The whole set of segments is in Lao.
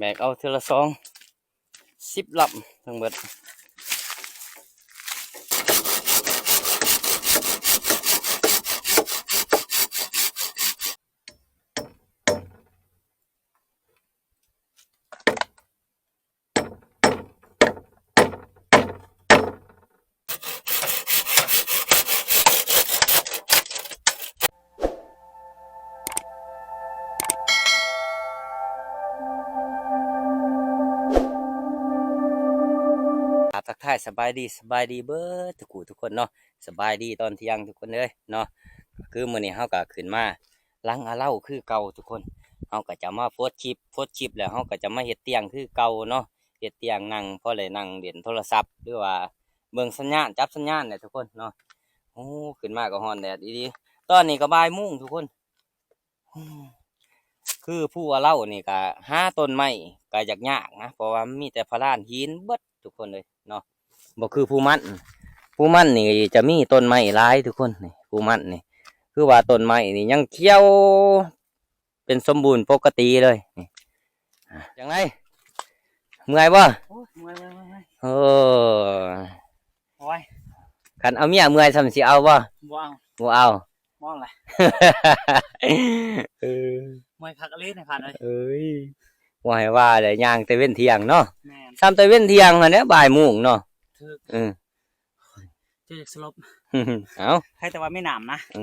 ແບກເອົາເທື່ອລະສອງ ສິບລຳທັງເບິດ. ອ່າ ທັກທາຍສະບາຍດີ ສະບາຍດີເບິດທຸກຜູ້ທຸກຄົນເນາະ. ສະບາຍດີຕອນທ່ຽງທຸກຄົນເອີຍເນາະ. ກໍຄືມື້ນີ້ເຮົາກໍຂຶ້ນມາຫຼັງອາເລົາຄືເກົ່າທຸກຄົນ. ເຮົາກໍຈະມາໂພສຄລິບ ໂພສຄລິບແລ້ວເຮົາກໍຈະມາເຮັດຕຽງຄືເກົ່າເນາະ. ເຮັດຕຽງນັ່ງ ພໍໄດ້ນັ່ງຫຼິ້ນໂທລະສັບ ຫຼືວ່າເບິ່ງສັນຍານ ຈັບສັນຍານແຫຼະທຸກຄົນເນາະ. ໂອ້ ຂຶ້ນມາກໍຮ້ອນແດດອີ່ຫຼີ. ຕອນນີ້ກໍບ່າຍໂມງທຸກຄົນ. ຄືພູອາເລົານີ້ກະຫາຕົ້ນໄມ້ກະຢາກຍາກນະ ເພາະວ່າມັນມີແຕ່ພະລານຫີນເບິດທຸກຄົນເອີຍເນາະ. ບໍ່ຄືພູມັນ ພູມັນນີ້ຈະມີຕົ້ນໄມ້ຫຼາຍທຸກຄົນ. ນີ້ພູມັນນີ້ ຄືວ່າຕົ້ນໄມ້ນີ້ຍັງຂຽວເປັນສົມບູນປົກກະຕິເລີຍ. ນີ້ ອ່າ ຈັ່ງໃດ ເມື່ອຍບໍ່? ໂອ້ຍ ເມື່ອຍ ເມື່ອຍ ເມື່ອຍ ເມື່ອຍ. ໂອ້ ໂອ້ຍ ຄັນເອົາເມຍເມື່ອຍຊ້ຳຊິເອົາບໍ່? ບໍ່ເອົາ ບໍ່ເອົາ. ມອງລະ ເອີ ເມື່ອຍຄັກອີ່ຫຼີນາຍພັນເອີຍ. ເອີຍ ບໍ່ໃຫ້ວ່າແຫຼະ ຍ່າງແຕ່ເວັນທ່ຽງເນາະ. ແມ່ນ ຊ້ຳແຕ່ເວັນທ່ຽງຫັ້ນແຫຼະ ບ່າຍໂມງເນາະ. ຖືກ ເອີ ເຈົ້າຢາກສະຫຼົບ. ເອົ້າ ໃຫ້ແຕ່ວ່າມີນ້ຳນະ. ເອີ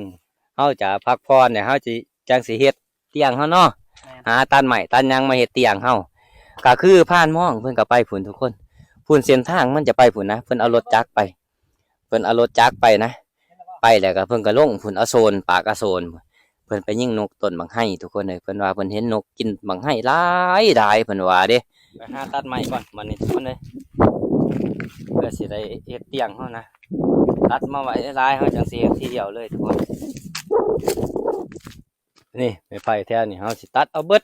ເຮົາຈະພັກຜ່ອນແລ້ວ ເຮົາຊິ ຈັ່ງຊິເຮັດຕຽງເຮົາເນາະ. ແມ່ນ ຫາຕັດໄມ້ຕັດຫຍັງມາເຮັດຕຽງເຮົາ. ກໍຄືພານມອງເພິ່ນກໍໄປພຸ້ນທຸກຄົນ ພຸ້ນເສັ້ນທາງມັນຈະໄປພຸ້ນນະ. ເພິ່ນເອົາລົດຈັກໄປ ເພິ່ນເອົາລົດຈັກໄປນະ ໄປແລ້ວກໍເພິ່ນກໍລົງພຸ້ນ ອາໂສນ ປາກອາໂສນ. ເພິ່ນໄປຍິງນົກຕົ້ນບັກໄຮທຸກຄົນເອີຍ. ເພິ່ນວ່າເພິ່ນເຫັນນົກກິນບັກໄຮຫຼາຍຫຼາຍ ເພິ່ນວ່າເດ້. ໄປຫາຕັດໄມ້ກ່ອນບັດນີ້ທຸກຄົນເອີຍ ເພື່ອຊິໄດ້ເຮັດຕຽງເຮົານະ. ຕັດມາໄວ້ຫຼາຍໆ ເຮົາຈັ່ງຊິເຮັດທີດຽວເລີຍທຸກຄົນ. ນີ້ໄມ້ໄຜ່ແຖວນີ້ເຮົາຊິຕັດເອົາເບິດ.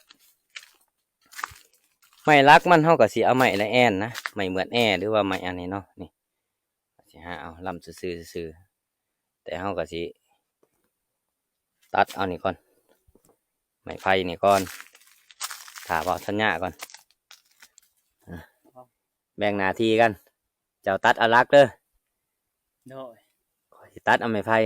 ໄມ້ຫຼັກມັນເຮົາກໍຊິເອົາໄມ້ລະແອນນະ ໄມ້ເໝືອດແອ ຫຼືວ່າໄມ້ອັນນີ້ເນາະ. ນີ້ຊິຫາເອົາລຳຊື່ໆ ແຕ່ເຮົາກໍຊິຕັດເອົານີ້ກ່ອນ ໄມ້ໄຜ່ນີ້ກ່ອນ ຖ້າເວົ້າສັນຍາກ່ອນ. ອ່າ ແບ່ງໜ້າທີ່ກັນ ເຈົ້າຕັດເອົາຫຼັກເດີ. ໂດຍ ຂ້ອຍຊິຕັດເອົາໄມ້ໄຜ່.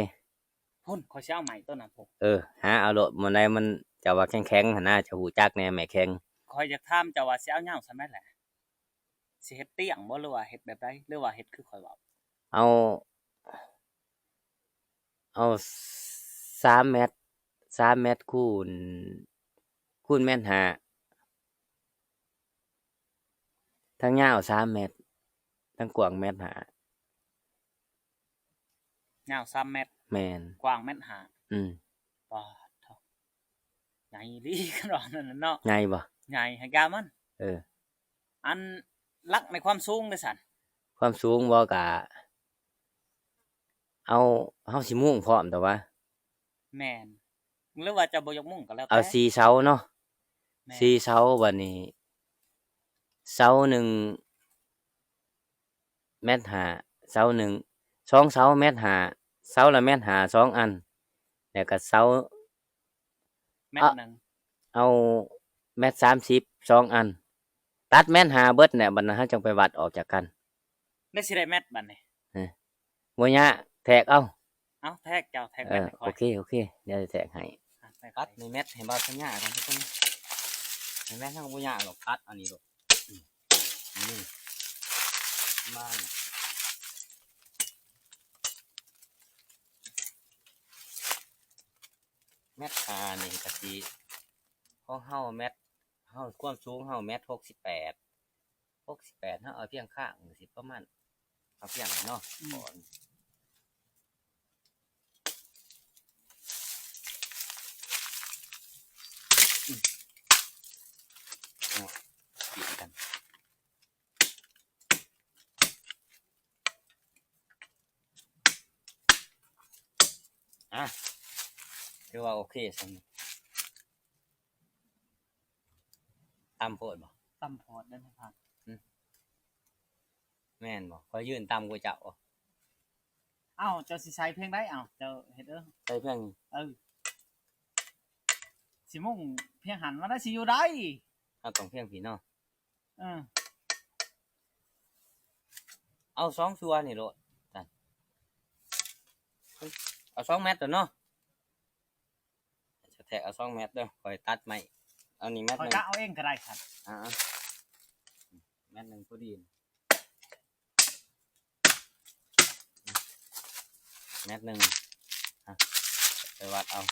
ພຸ້ນ ຂ້ອຍຊິເອົາໄມ້ຕົ້ນນັ້ນພຸ້ນ. ເອີ ຫາເອົາໂລດ ບ່ອນໃດມັນ ເຈົ້າວ່າແຂງໆ ຫັ້ນນະ ເຈົ້າຮູ້ຈັກແດ່ໄມ້ແຂງ. ຂ້ອຍຢາກຖາມເຈົ້າວ່າຊິເອົາຍາວສ່ຳໃດແຫຼະ? ຊິເຮັດຕຽງບໍ່ ຫຼືວ່າເຮັດແບບໃດ ຫຼືວ່າເຮັດຄືຂ້ອຍເວົ້າ? ເອົາ ເອົາສາມແມັດ ສາມແມັດຄູນ ຄູນແມັດຫ້າ ທັງຍາວສາມແມັດ ທັງກວ້າງແມັດຫ້າ. ຍາວສາມແມັດ ແມ່ນ ກວ້າງແມັດຫ້າ. ອືມ ປາດໂທ້ ໃຫຍ່ອີ່ຫຼີ ຄັນວ່ານັ້ນນະເນາະ. ໃຫຍ່ບໍ່? ໃຫຍ່ ໃຫ້ກາມັນ. ເອີ ອັນຫຼັກໃນຄວາມສູງເດ້ຊັ້ນ? ຄວາມສູງບໍ່ ກະເອົາ ເຮົາຊິມຸງພ້ອມແຕ່ວ່າ. ແມ່ນ ຫຼືວ່າເຈົ້າບໍ່ຢາກມຸງກໍແລ້ວແຕ່. ເອົາສີ່ເສົາເນາະ. ແມ່ນ ສີ່ເສົາ ບາດນີ້ເສົາໜຶ່ງແມັດຫ້າ ເສົາໜຶ່ງ ສອງເສົາແມັດຫ້າ ເສົາລະແມັດຫ້າສອງອັນ ແລ້ວກໍເສົາ ແມັດໜຶ່ງ ເອົາແມັດສາມສິບສອງອັນ ຕັດແມັດຫ້າເບິດແຫຼະ ບັດນັ້ນເຮົາຈັ່ງໄປວັດອອກຈາກກັນ. ແລ້ວຊິໄດ້ແມັດບັດນີ້? ເອີ ບໍ່ຍາກ ແທກເອົາ. ເອົາ ແທກ ເຈົ້າແທກແມັດໃຫ້ຂ້ອຍ. ໂອເຄ ໂອເຄ ດຽວຊິແທກໃຫ້. ຕັດໃນແມັດໃຫ້ບ່າວສັນຍາກ່ອນທຸກຄົນ. ໃນແມັດເຮົາກໍບໍ່ຍາກດອກ ຕັດອັນນີ້ໂລດ. ອືມ ນີ້ ມາ ແມັດຫ້ານີ້ກະຊິ ຂອງເຮົາແມັດ ເຮົາ ຄວາມສູງເຮົາແມັດຫົກສິບແປດ ຫົກສິບແປດ ເຮົາເອົາພຽງຂ້າງ ຊິປະມານ ເອົາພຽງເນາະ. ອືມ ເນາະ ປີນກັນ. ອ່ະ ຖືວ່າໂອເຄສ່ຳນີ້. ຕ່ຳໂພດບໍ່? ຕ່ຳໂພດເດ້ທ່ານ. ອືມ ແມ່ນບໍ່? ຂ້ອຍຢືນຕ່ຳກວ່າເຈົ້າ. ເອົ້າ ເຈົ້າຊິໃສ່ພຽງໃດ? ເອົ້າ ເຈົ້າເຮັດເດີ ໃສ່ພຽງນີ້. ເອີ ຊິມຸງພຽງຫັ້ນ ມັນໄດ້ຊິຢູ່ໃດ? ເຮົາຕ້ອງພຽງພີ້ເນາະ. ເອີ ເອົາສອງສ່ວນນີ້ໂລດ ເອົາສອງແມັດໂລດເນາະ. ສະແຕັກເອົາສອງແມັດເດີ ຂ້ອຍຕັດໄມ້ ເອົານີ້ແມັດໜຶ່ງ ຂ້ອຍກະເອົາເອງກໍໄດ້ຄັນ ອ່າ ແມັດໜຶ່ງພໍດີ ແມັດໜຶ່ງ ອ່ະ ໄປວັດເອົາ.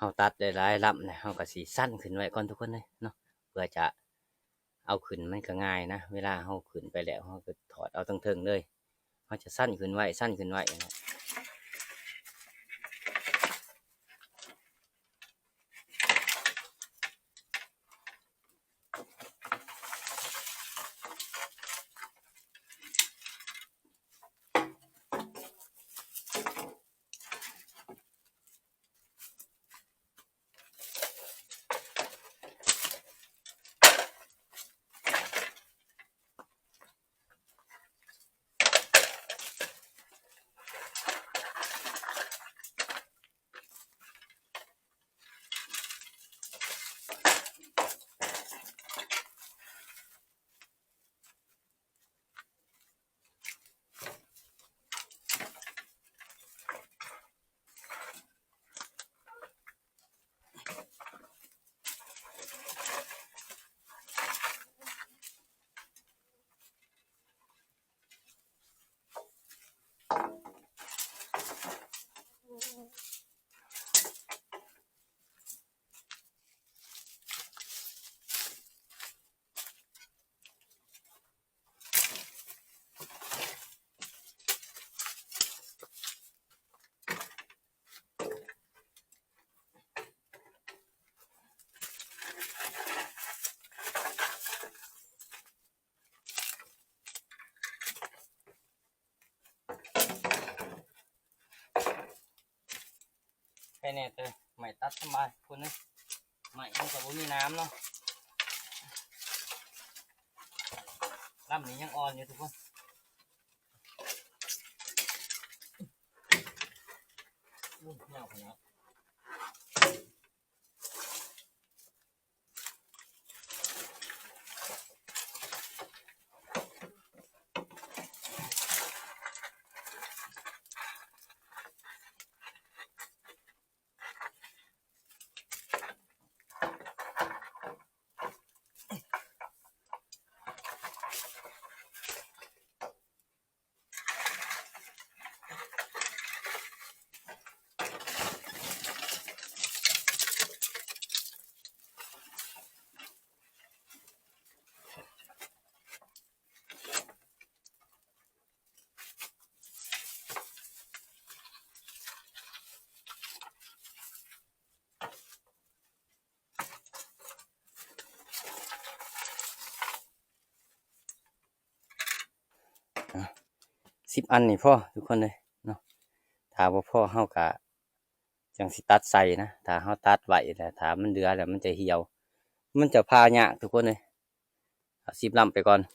ເຮົາຕັດໄດ້ຫຼາຍລຳແລ້ວ ເຮົາກໍຊິຊັນຂຶ້ນໄວ້ກ່ອນທຸກຄົນເອີຍເນາະ ເພື່ອຈະເອົາຂຶ້ນມັນກໍງ່າຍນະ ເວລາເຮົາຂຶ້ນໄປແລ້ວ ເຮົາກໍຖອດເອົາເທິງໆເລີຍ ເຮົາຈະຊັນຂຶ້ນໄວ້ ຊັນຂຶ້ນໄວ້. ໄປແດ່ເຕີ ໄມ້ຕັດສະບາຍຄົນເອີຍ ໄມ້ມັນກໍບໍ່ມີໜາມເນາະ ລຳນີ້ຍັງອ່ອນຢູ່ທຸກຄົນ ອຸ້ຍ ຍາວຂະໜາດ. ອ່ະ ສິບອັນນີ້ພໍທຸກຄົນເອີຍເນາະ ຖ້າບໍ່ພໍເຮົາກະຈັ່ງຊິຕັດໃສ່ນະ ຖ້າເຮົາຕັດໄວ້ແລ້ວ ຖ້າມັນເຫຼືອແລ້ວມັນຈະຫ່ຽວ ມັນຈະຜ່າຍາກທຸກຄົນເອີຍ. ເອົາສິບລຳໄປກ່ອນ. ອ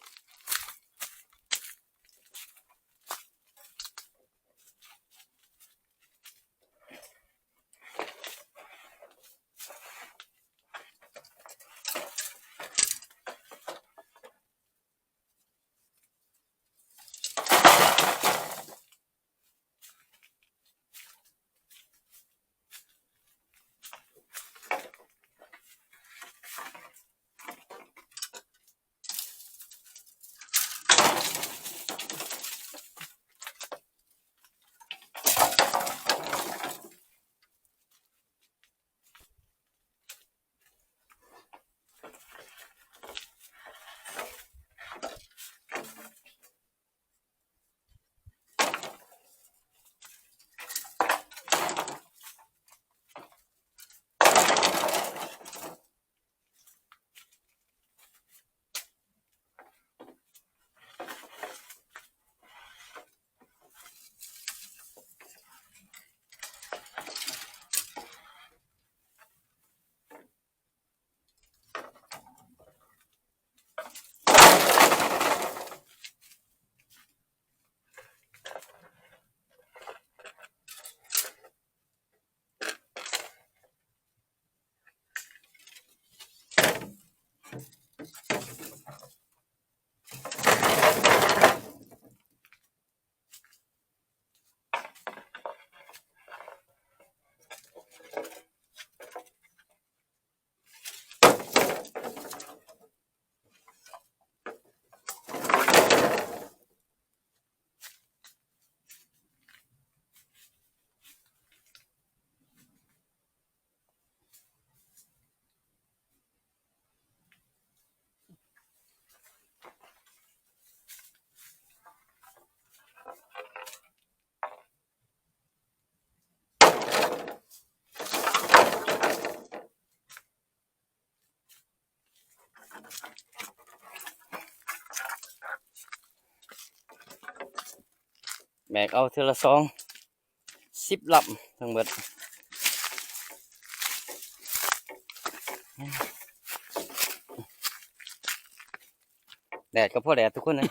ແບກເອົາເທື່ອລະສອງ ສິບລຳທັງເບິດ. ແດດກໍພໍແດດທຸກຄົນເອີຍ.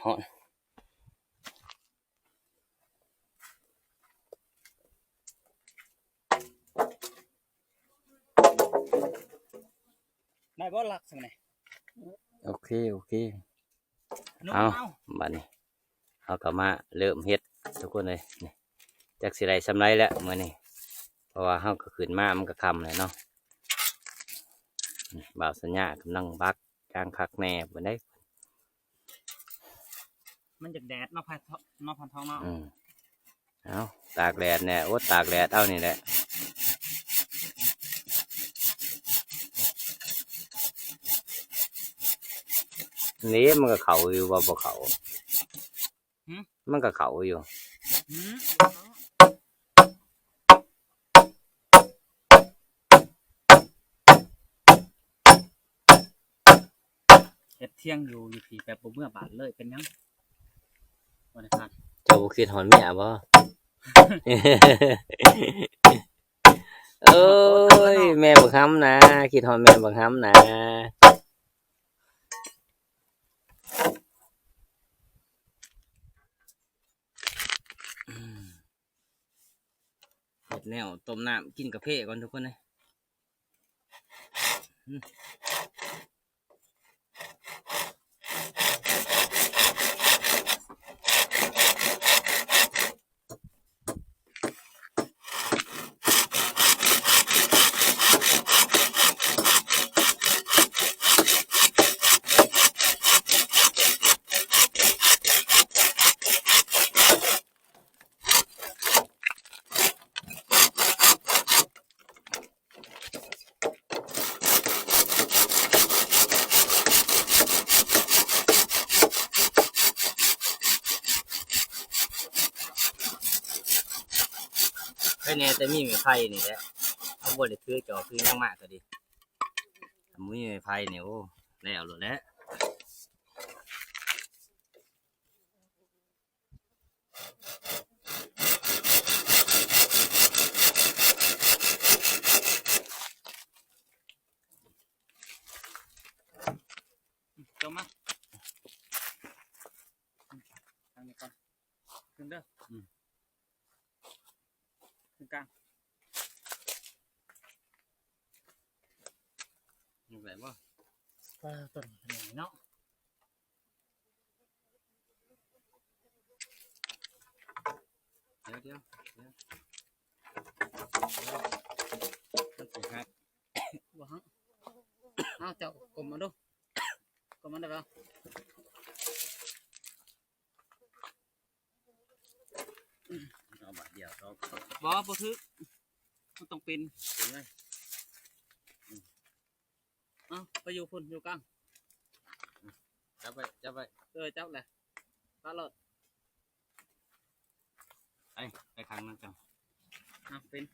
ຮ້ອນ. ໄດ້ບໍ່ຫຼັກຊັ້ນນີ້? ໂອເຄ ໂອເຄ. ເອົາ ເອົາ ບາດນີ້ເຮົາກໍມາເລີ່ມເຮັດທຸກຄົນເອີຍ. ນີ້ ຈັກຊິໄດ້ສ່ຳໃດແລ້ວມື້ນີ້ ເພາະວ່າເຮົາກໍຂຶ້ນມາມັນກໍຄ່ຳແລ້ວເນາະ. ນີ້ ບ່າວສັນຍາກຳລັງບັກຢ່າງຄັກແນ່ພຸ້ນເດ້. ມັນຢາກແດດເນາະ ພານທອງ ເນາະ ພານທອງເນາະ. ອືມ ເອົາ ຕາກແດດແນ່ ອົດຕາກແດດເອົານີ້ແຫຼະ. ນີ້ມັນກໍເຂົ້າຢູ່ບໍ່ ບໍ່ເຂົ້າ? ຫື? ມັນກໍເຂົ້າຢູ່. ຫື? ເຮັດຖຽງຢູ່ ຢູ່ພີ້ແບບບໍ່ເມືອບ້ານເລີຍ ເປັນຫຍັງ? ບໍ່ໄດ້ພັກ. ເຈົ້າບໍ່ຄິດຮອດເມຍບໍ່? ໂອ້ຍ ແມ່ບັກຫຳນາ ຄິດຮອດແມ່ບັກຫຳນາ. ເຮັດແນວຕົ້ມນ້ຳກິນກາເຟກ່ອນທຸກຄົນເອີຍ. ໃຄແນ່ແຕ່ມີໄມ້ໄຜ່ນີ້ແຫຼະ ເຮົາບໍ່ໄດ້ຖືຈອບຖືຫຍັງມາກໍດີ. ມີໄມ້ໄຜ່ນີ້ ໂອ້ ແລ້ວໂລດແຫຼະ. ຕົງມາ ທາງນີ້ກ່ອນ ຂຶ້ນເດີ. ອືມ ຂຶ້ນກາງ ຍົກໄດ້ບໍ່? ປາ ຕົວນີ້ເນາະ. ດຽວ ດຽວ ດຽວ ມັນຊິຫັກ. ບໍ່ຫັກ. ເອົາ ເຈົ້າກົມເອົາດູ ກົມເອົາໄດ້ບໍ່? ເອົາບາດດຽວ ເອົາ ບໍ່ ບໍ່ຖືກ ມັນຕ້ອງເປັນ ເປັນເລີຍ. ເອົາ ໄປຢູ່ພຸ້ນ ຢູ່ກາງ ຈັບໄວ້ ຈັບໄວ້. ເອີ ຈັບແຫຼະ ປະໂລດ. ໄປ ໄປຂ້າງນັ້ນເຈົ້າ. ເອົາ ເປັນ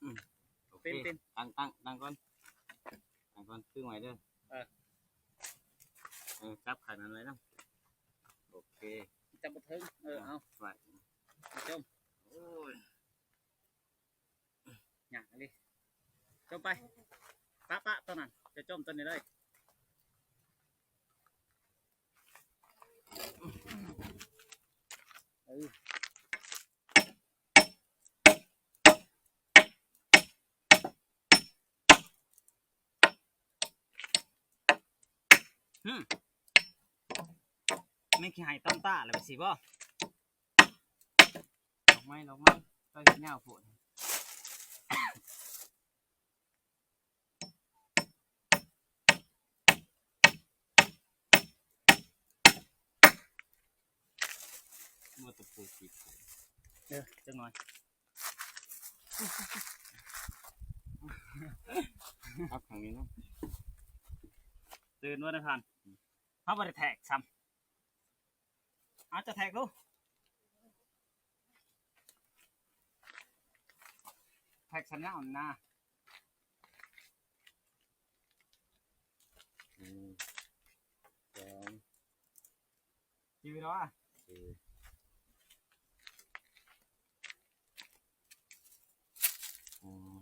ອືມ ໂອເຄ ເປັນ ເປັນ ຕັ້ງ ຕັ້ງ ຕັ້ງກ່ອນ ຕັ້ງກ່ອນ ຕຶງໄວ້ເດີ. ເອີ ເອີ ຈັບຂ້າງນັ້ນໄວ້ນຳ. ໂອເຄ ຈັບບໍ່ເຖິງ. ເອີ ເອົາ ໄວ້ ຈົມ. ໂອ້ຍ ຍາກອີ່ຫຼີ. ຈົມໄປ ປະ ປະ ຕອນນັ້ນ ຈະຈົມຕອນນີ້ເລີຍ. ເອີ ຫື ແມ່ນຂີ້ໄຫຮ່ຕ້ອມຕາແລ້ວ ແບບຊີ້ບໍ່? ດອກໄມ້ ດອກໄມ້ ເຈົ້າເຮັດຍາວໂພດ. ບໍ່ຕະປູຕິດ. ເອີ ຈັກໜ້ອຍ. ອັບຂ້າງນີ້ເນາະ ຕື່ນບໍ່ໄດ້ຜ່ານ ເຮົາບໍ່ໄດ້ແທກຊ້ຳ ເອົາ ເຈົ້າແທກດູ ແທກສັນຍາວນະ ໜຶ່ງ ສອງ ຈື່ແລ້ວ ອືມ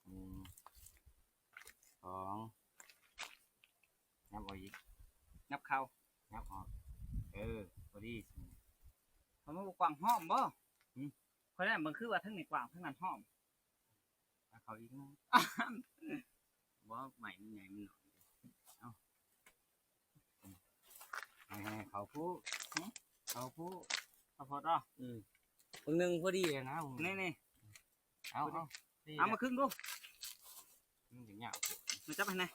ໜຶ່ງ ສອງ ຫຍັບອອກອີກ ຫຍັບເຂົ້າ ຫຍັບອອກ ເອີ ພໍດີ ມັນບໍ່ກວ້າງຫ້ອມບໍ່? ຫືມ? ຂ້ອຍແນມເບິ່ງຄືວ່າທາງນີ້ກວ້າງ ທາງນັ້ນຫ້ອມ. ເອົາເຂົ້າອີກໜ້ອຍ ບໍ່ ໄມ້ມັນໃຫຍ່ມັນໜ້ອຍ ເອົາ ໃຫ້ ໃຫ້ເຂົ້າຜູ້ ຫືມ? ເຂົ້າຜູ້ ເຂົ້າພໍດເນາະ ອືມ ເບິ່ງໜຶ່ງພໍດີແລ້ວນະ ນີ້ໆ ເອົາ ເອົາ ເອົາມາຄຶ່ງດູ ມັນຈະຍາວໂພດ ມາຈັບໃຫ້ແດ່.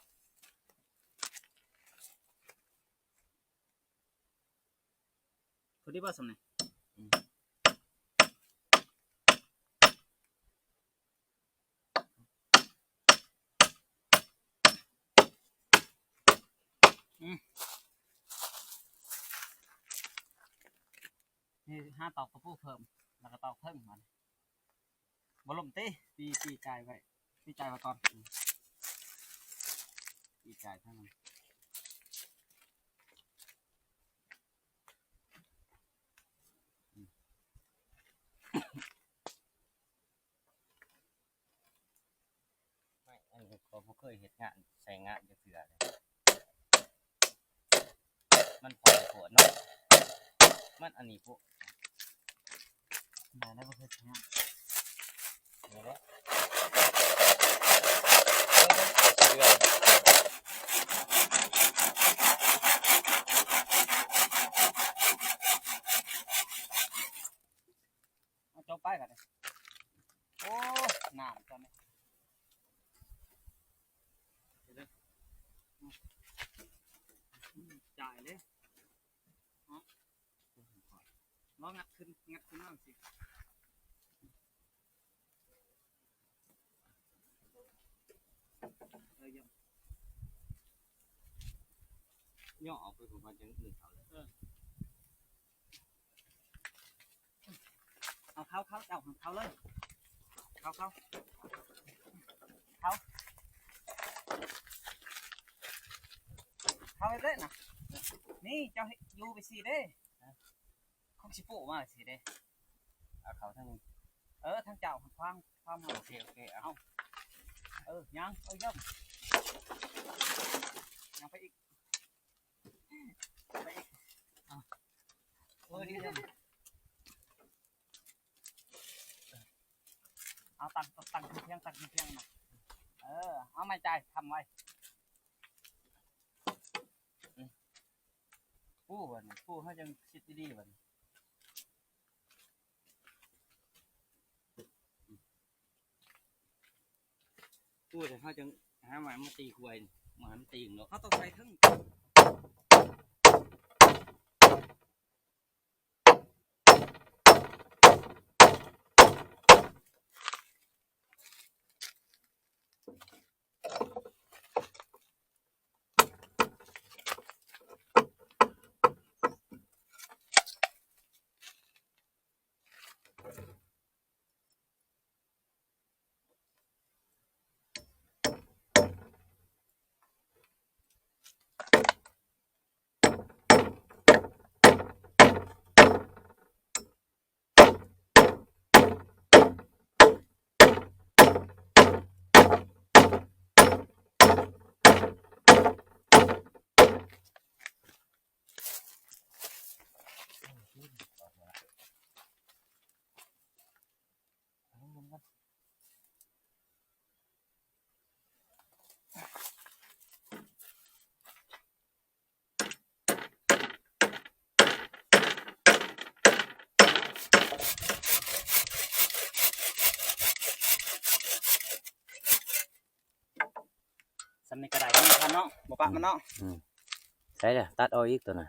ພໍດີບໍ່ສ່ຳນີ້? ອືມ ອືມ ນີ້ຫາຕອກກະປູເພີ່ມ ແລ້ວກໍຕອກເທິງມັນ. ບໍ່ລົ້ມຕິ? ປີ ປີກາຍໄວ້ ປີກາຍໄວ້ກ່ອນ ປີກາຍເທົ່ານັ້ນ ໄມ້ອັນນີ້ຂ້ອຍບໍ່ເຄີຍເຮັດງານ ໃຊ້ງານຈັກເທື່ອເລີຍ ມັນພອຍໂພດເນາະ ມັນອັນນີ້ໂພດ ມາແລ້ວບໍ່ເຄີຍເຮັດງານ ນີ້ແຫຼະ ເອົາ ເຈົ້າໄປກັນເດ້ ໂອ້ ນ້ຳເຈົ້ານີ້ ຈ່າຍເດ້ ເນາະ ລອງງັດຂຶ້ນ ງັດຂຶ້ນມາຊິ ເອີ ຍໍອອກໄປ ເຂົາວ່າຈັ່ງອື່ນເຂົາເລີຍ ເອີ. ເອົາເຂົ້າ ເຂົ້າ ເຈົ້າເຂົ້າເລີຍ ເຂົ້າ ເຂົ້າ ເຂົ້າ ເຂົ້າເລີຍນະ ນີ້ເຈົ້າຢູ່ໄປຊີ້ເດ້ ຄອງຊິໂປ້ມາຊີ້ເດ້ ເອົາເຂົ້າທາງນີ້ ເອີ ທາງເຈົ້າຂວາງ ຂວາງ ໂອເຄ ໂອເຄ ເອົາ ເອີ ຍ່າງ ເອີ ຍ່າງ ຍ່າງໄປອີກ ໄປອີກ ເອົາ ເອີ ນີ້ ເອົາຕັ້ງ ຕັ້ງເທິງພຽງ ຕັ້ງເທິງພຽງນະ ເອີ ເອົາໄມ້ຈ່າຍຄ້ຳໄວ້ ປູບັດນີ້ ປູເຮົາຈັ່ງຊິດດີໆບັດນີ້ ປູແລ້ວເຮົາຈັ່ງຫາໄມ້ມາຕີຄວາຍ ບໍ່ໃຫ້ມັນຕີງເນາະ ເຮົາຕ້ອງໃສ່ເທິງ. ສ່ຳນີ້ກໍໄດ້ແລ້ວເນາະ ບໍ່ປະມັນເນາະ ອືມ ໃສ່ລະ ຕັດອອກອີກໂຕນັ້ນ.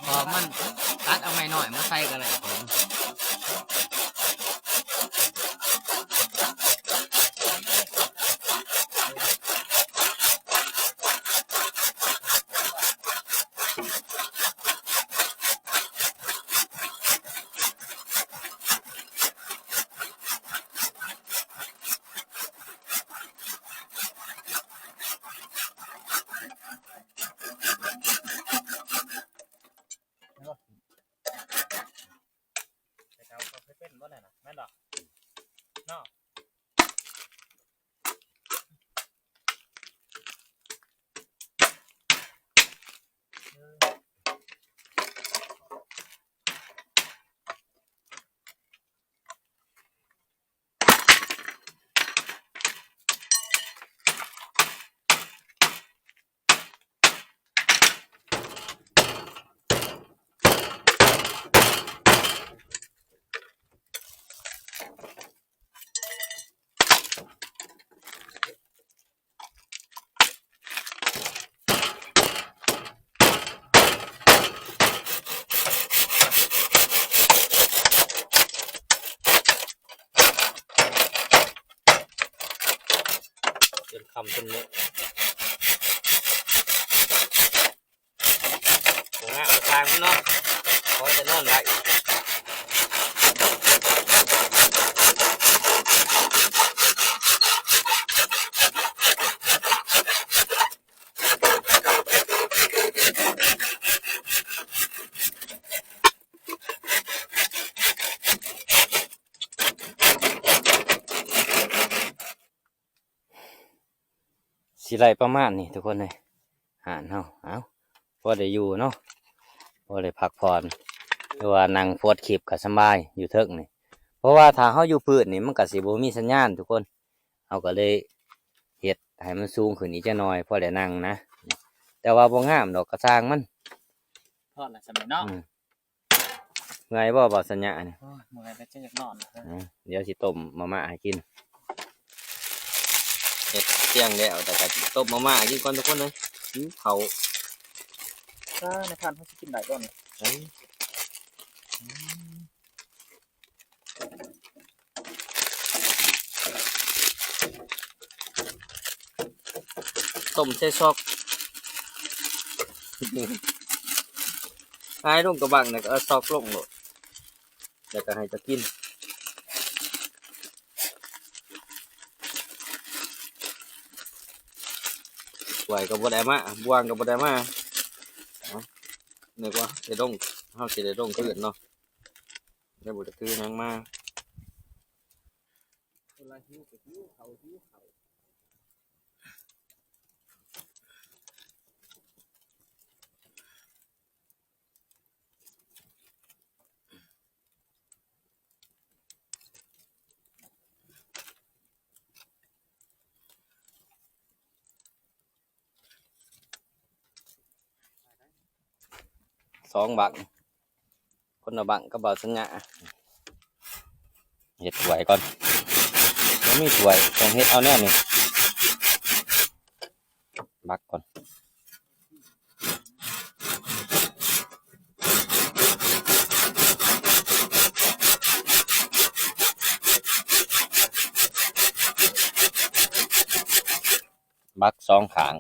ບໍ່ ມັນຕັດເອົາໄມ້ນ້ອຍມາໃສ່ກໍໄດ້ຜົມ. ແຕ່ເຮົາກໍເຄີຍເປັນບໍ່ນັ້ນນະ ແມ່ນບໍ່? ເນາະ. ຈົນຄ່ຳຈົນມື້ ບໍ່ງາມກໍຊ່າງມັນເນາະ ຂໍແຕ່ນອນໄດ້. ຊິໄດ້ປະມານນີ້ທຸກຄົນເອີຍ ຮ້ານເຮົາ ເອົ້າ ພໍໄດ້ຢູ່ເນາະ ພໍໄດ້ພັກຜ່ອນ ຫຼືວ່ານັ່ງໂພສຄລິບກໍສະບາຍຢູ່ເທິງນີ້ ເພາະວ່າຖ້າເຮົາຢູ່ພື້ນນີ້ມັນກໍຊິບໍ່ມີສັນຍານທຸກຄົນ ເຮົາກໍເລີຍເຮັດໃຫ້ມັນສູງຂຶ້ນອີກຈັກໜ່ອຍ ພໍໄດ້ນັ່ງນະ ແຕ່ວ່າບໍ່ງາມດອກ ກໍຊ່າງມັນ ພໍລະສ່ຳນີ້ເນາະ ອືມ. ເມື່ອຍບໍ່ ບ່າວສັນຍານີ້? ໂອ້ຍ ເມື່ອຍແລ້ວ ຈະຢາກນອນແລ້ວ. ເອີ ດຽວຊິຕົ້ມມາມ່າໃຫ້ກິນ ເຮັດຕຽງແລ້ວ ແຕ່ກໍຕົ້ມມາມ່າໃຫ້ກິນກ່ອນທຸກຄົນເອີຍ ຫິວເຂົ້າ. ອາ ໃນທ່ານເຮົາຊິກິນໄດ້ບໍ່ນີ້? ເອີ ອືມ. ຕົ້ມໃສ່ຊອກ ຫາຍລົງກະບັງ ແລ້ວກໍເອົາຊອກລົງໂລດ ແລ້ວກໍໃຫ້ເຈົ້າກິນ. ຖ້ວຍກໍບໍ່ໄດ້ມາ ບ່ວງກໍບໍ່ໄດ້ມາ ເອົ້າ ນຶກວ່າຊິລົງ ເຮົາຊິໄດ້ລົງຄືນເນາະ ແຕ່ບໍ່ໄດ້ຖືຫຍັງມາ. ຄົນລະຫິວກໍຫິວເຂົ້າ ຫິວເຂົ້າ. ສອງບັ້ງ ຄົນລະບັ້ງກັບບ່າວສັນຍາ. ເຮັດຖ້ວຍກ່ອນ ບໍ່ມີຖ້ວຍ ຕ້ອງເຮັດເອົາແນວນີ້ ບັກກ່ອນ. ບັກສອງຂ້າງ.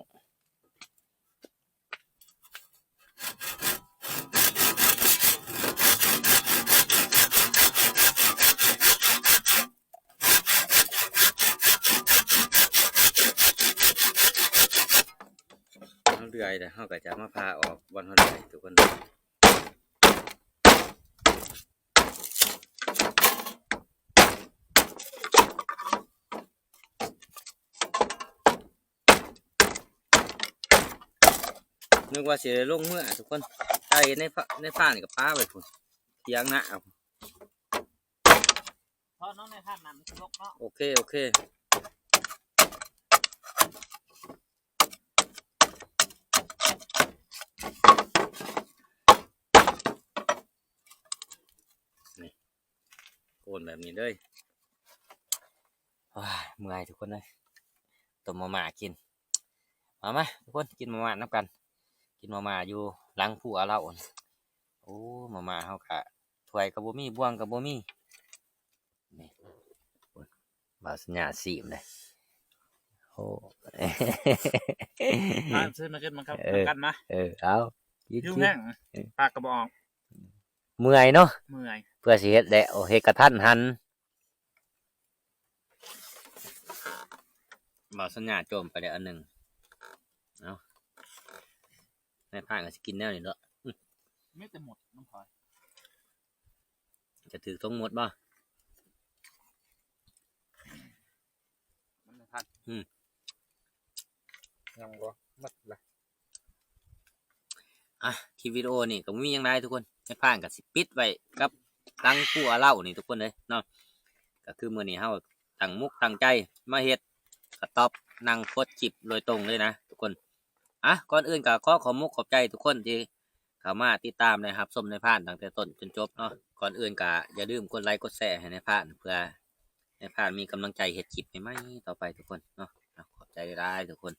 ເຮົາເລື່ອຍແລ້ວ ເຮົາກໍຈະມາຜ່າອອກບ່ອນເຮົາເລື່ອຍ ທຸກຄົນ. ນຶກວ່າຊິໄດ້ລົງເມືອ ທຸກຄົນ ໃສ່ໃນ ໃນຟາງນີ້ກໍປະໄວ້ພຸ້ນ ຖຽງນາ. ເອົາ ເພາະນ້ອງໃນພາບນັ້ນມັນຊິລົກເນາະ. ໂອເຄ ໂອເຄ. ນີ້ ໂກນແບບນີ້ເລີຍ. ໂອ້ຍ ເມື່ອຍທຸກຄົນເອີຍ ຕົ້ມມາມ່າກິນ. ມາ ມາ ທຸກຄົນ ກິນມາມ່ານຳກັນ ກິນມາມ່າຢູ່ຫຼັງພູອາເລົາ. ໂອ້ ມາມ່າເຮົາກະ ຖ້ວຍກໍບໍ່ມີ ບ່ວງກໍບໍ່ມີ. ນີ້ ບ່າວສັນຍາຊີມເດ້. ໂອ້ ມາຊີມມາກິນນຳກັນ ເອີ ນຳກັນມາ. ເອີ ເອົາ ກິນ ຫິວແຮງ ກິນ ເອີ ປາກກໍບໍ່ອອກ ເມື່ອຍເນາະ ເມື່ອຍ ເພື່ອຊິເຮັດແຫຼະ ໂອ້ ເຮັດກະທັນຫັນ. ບ່າວສັນຍາໂຈມໄປແລ້ວອັນໜຶ່ງ. ເອົາ ນາຍພານກໍຊິກິນແນວນີ້ເນາະ. ອື ມີແຕ່ໝົດນ້ຳພອຍ ຈະຖືກຕົງໝົດບໍ່? ມັນບໍ່ທັນ ອື ຍັງບໍ່ໝົດລະ. ອ່ະ ຄລິບວິດີໂອນີ້ກໍບໍ່ມີຫຍັງຫຼາຍທຸກຄົນ ນາຍພານກໍຊິປິດໄວ້ກັບຫຼັງຄົວເຮົານີ້ທຸກຄົນເອີຍເນາະ. ກໍຄືມື້ນີ້ເຮົາຕັ້ງມຸກຕັ້ງໃຈມາເຮັດກະຕ໊ອບ ນັ່ງໂພສຄລິບໂດຍຕົງເລີຍນະທຸກຄົນ. ອ່ະ ກ່ອນອື່ນກໍຂໍຂອບມຸກຂອບໃຈທຸກຄົນທີ່ເຂົ້າມາຕິດຕາມ ແລະ ຮັບຊົມນາຍພານຕັ້ງແຕ່ຕົ້ນຈົນຈົບເນາະ. ກ່ອນອື່ນກໍຢ່າລືມກົດໄລກົດແຊໃຫ້ນາຍພານ ເພື່ອນາຍພານມີກຳລັງໃຈເຮັດຄລິບໃໝ່ໆຕໍ່ໄປທຸກຄົນເນາະ. ອ່ະ ຂອບໃຈຫຼາຍໆທຸກຄົນ.